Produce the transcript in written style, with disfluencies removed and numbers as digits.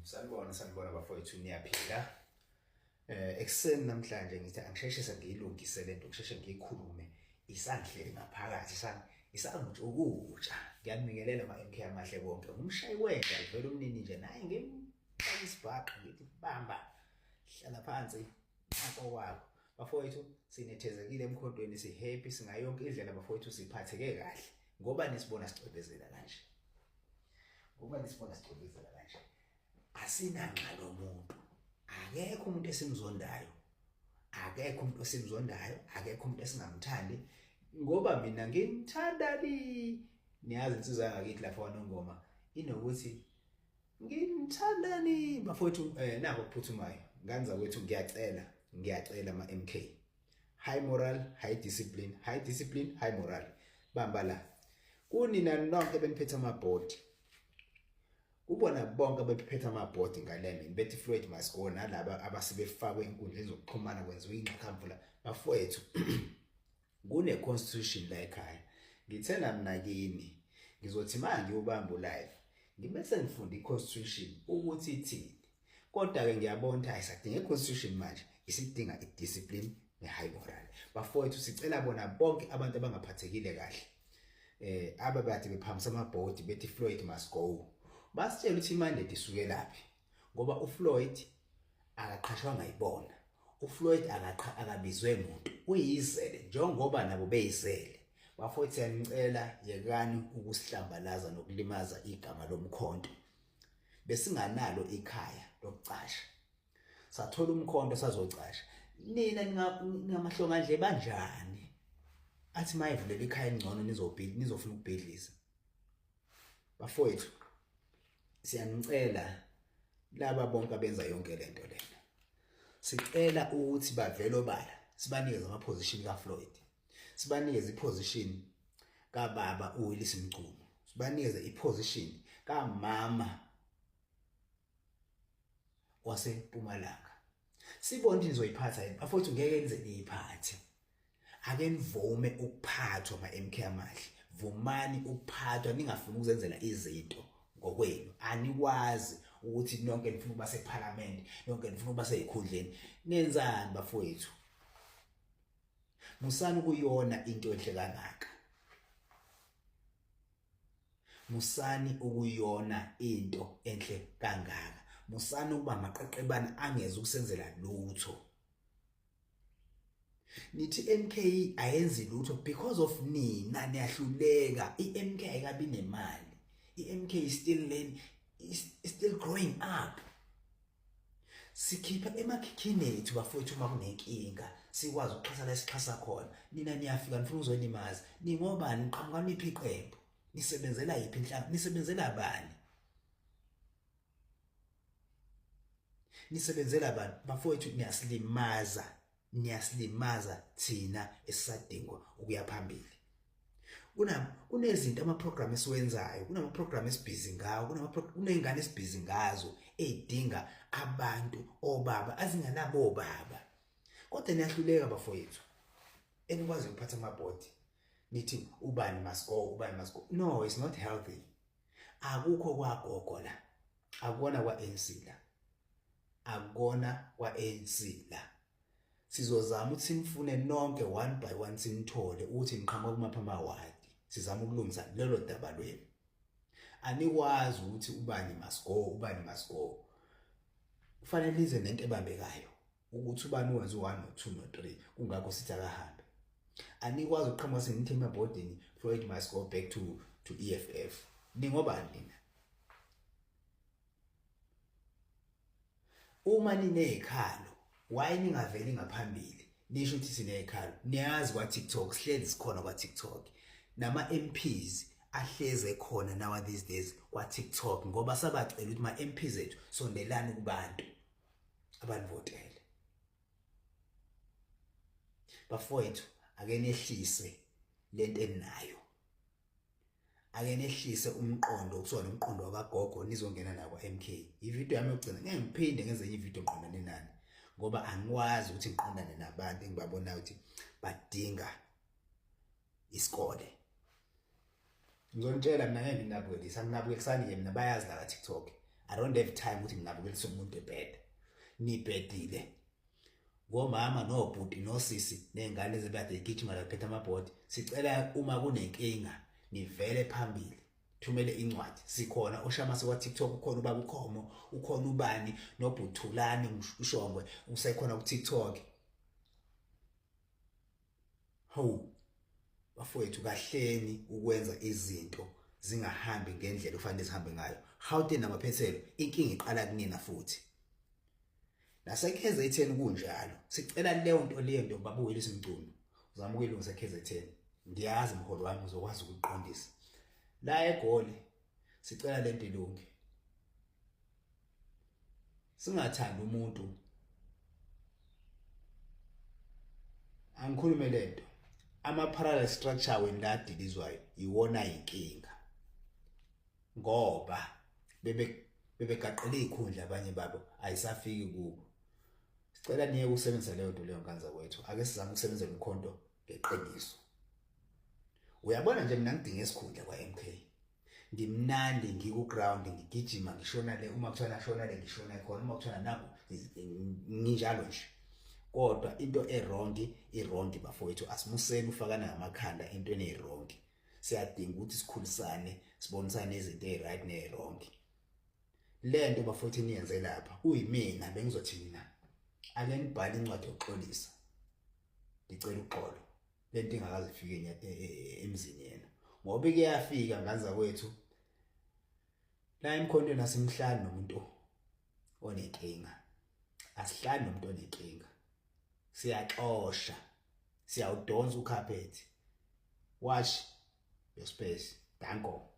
Sanibona, sanibona bafowethu, niyaphila. Ekuseni namhlanje ngithi angisheshise ngiyilungise lento, ngisheshe ngiyikhulume isangihleli ngaphakathi isangitshukutsha. Ngiyanibingelela ma-MK amahle bonke. Ngumshayi wenja vele umnini nje naye ngimfaka isibhaqa ngithi bamba hlala phansi nanko kwakho. Bafowethu sinethezekile emkhontweni si-happy singayonke indlela bafowethu siphatheke kahle ngoba nisibona sicwebezela kanje. Ngoba nisibona sicwebezela kanje. Asinanxa lomuntu. Akekho umuntu esimzondayo. Akekho umuntu esimzondayo, akekho umuntu esingamthandi ngoba mina ngimthanda li. Niyazi insizwa yangakithi lapha kwaNongoma inokuthi ngimthandani bafowethu nako okuphuthumayo ngane zakwethu ngiyacela ngiyacela ma MK high moral high discipline high discipline high moral bamba la kunina nonke beniphethe amabhodi kubona bonke abephethe amabhodi ngale mini bethi Floyd must go nalaba abasebefakwe enkundleni zokuxhumana kwenziwa ingxakamvula bafowethu kune constitution la ekhaya ngithena mina kini ngizothi manje ngiyobamba live ngibe sengifunda i-constitution ukuthi ithini kodwa-ke ngiyabona ukuthi ayisadinga i-constitution manje isidinga i-discipline ne-high moral bafowethu sicela bona bonke abantu abangaphathekile kahle ababade bephamisa amabhodi bethi Floyd must go basitshela ukuthi imandate isukelaphi ngoba uFloyd akaqhashwanga yibona uFloyd akabizwe muntu uyizele njengoba nabo beyizele bafowethu siyanicela yekani ukusihlambalaza nokulimaza igama lomkhonto besinganalo ikhaya lokucasha sathola umkhonto sazocasha nina ningamahlongandle banjani athi mayivulela ikhaya engcono nizobhidla nizofuna ukubhidliza bafowethu siyanicela laba bonke abenza yonke lento lena sicela ukuthi bavele obala sibanikeze ama position ka Floyd sibanikeze iposition kababa uWillis Mchunu sibanikeze iposition kamama waseMpumalanga sibone ukuthi nizoyiphatha yini bafowethu ngeke nize niyiphathe ake nivume ukuphathwa ma-MK amahle vumani ukuphathwa ningafuni ukuzenzela izinto ngokwenu anikwazi ukuthi nonke nifuna ukuba sephalamende nonke nifuna ukuba seyikhundleni nenzani bafowethu musani ukuyona into enhle kangaka musani ukuyona into enhle kangaka musani ukuba amaqeqebana angeze ukusenzela lutho nithi MK ayenzi lutho because of nina niyahluleka iMK ayikabi nemali iMK is still learning is still growing up sikhipha emakhikhini ethu bafowethu uma kunenkinga sikwazi ukuxhasa la esixhasa khona nina niyafika nifuna uzolimaza ningobani niqhamuka niphi iqembu nisebenzela yiphi inhlangano nisebenzela bani nisebenzela bani bafowethu niyasilimaza niyasilimaza thina esisadingwa ukuya phambili kuna kunezinto ama program esiwenzayo kunama program esibhizi ngawo kunama kunezingane esibhizi ngazo ezidinga abantu obaba azinganabo obaba kodwa niyahluleka bafowethu enikwazi ukuphatha amabhodi nithi ubani must go ubani must go no it's not healthy akukho kwagogo la akukona kwa-ANC la akukona kwa-ANC la sizozama ukuthi sinifune nonke one by one sinithole ukuthi niqhamuka kumaphi amawadi sizama ukulungisa lelo daba lwenu anikwazi ukuthi ubani must go ubani must go kufanele nize nento ebambekayo ukuthi ubani wenze u-1 no-2 no-3 kungakho sithi akahambe anikwazi ukuqhamuka senithi emabhodini Floyd must go back to EFF ningobani nina uma ninezikhalo why ningaveli ngaphambili nisho ukuthi sinezikhalo niyazi kwa TikTok sihlezi sikhona kwa TikTok nama MPs ahleze ekhona now these days kwa TikTok ngoba sabacela ukuthi ma MPs ethu sondelani kubantu abanivotele bafowethu ake nehlise lento eninayo ake nehlise umqondo kusuka nomqondo wakagogo nizongena la kwa-MK ividiyo yami yokugcina ngeke ngiphinde ngenze enye ividiyo ngiqondane nani ngoba angikwazi ukuthi ngiqondane nabantu engibabonayo ukuthi badinga isikole ngizonitshela mina ngeke nginabukelisa anginabukelisani-ke mina bayazi la ka-TikTok. I don't have time ukuthi nginabukelise umuntu ebheda. Nibhedile ngomama nobhuti nosisi nezingane ezibade igijima laphethe amabhodi. Sicela uma kunenkinga nivele phambili, thumele incwadi. Sikhona oShamase kwa TikTok, ukhona ubaba uKhomo, ukhona ubani noBhuthulani uShongwe usekhona ku TikTok. Hawu bafowethu, kahleni ukwenza izinto zingahambi ngendlela ofanele zihambe ngayo. Gauteng namaphethelo, inkinga iqala kunina futhi. Nase-KZN kunjalo. Sicela leyo nto leyo nto baba uWillis Mchunu, uzama ukuyilungisa e-KZN. Ngiyazi mholi wami uzokwazi ukuqondisa. La eGoli sicela lento ilunge. Singathandi umuntu angikhulume lento. Ama parallel structure wenu la adilizwayo iwona inkinga. Ngoba bebegaqele izikhundla abanye babo ayisafiki kubo. Sicela niye ukusebenzisa leyo nto leyo nkanza kwethu. Ake sizame ukusebenzela umkhonto ngeqiniso. Uyabona nje mina ngidinga isikhundla kwa MK. Ngimnandi ngiku ground, ngigijima ngishona le, uma kuthiwa nashona le ngishona khona, uma kuthiwa naku nginjalo nje. Kodwa into e-wrong i-wrong bafowethu, asimuseni ufakana ngamakhanda entweni e-wrong. Siyadinga ukuthi sikhulisane, sibonisane izinto ezi-right ne-wrong. Le nto bafowethu niyenze lapha, kuyimina bengizothi mina ake nibhale incwadi yokuxolisa, ngicela uxolo, lento ingakaze ifike emzini yena, ngoba ike yafika nganza kwethu la emkhontweni. Asimhlali nomuntu onenkinga, asihlali nomuntu onenkinga, siyaxosha, siyawudonsa ukhaphethi. Watch your space. Danko.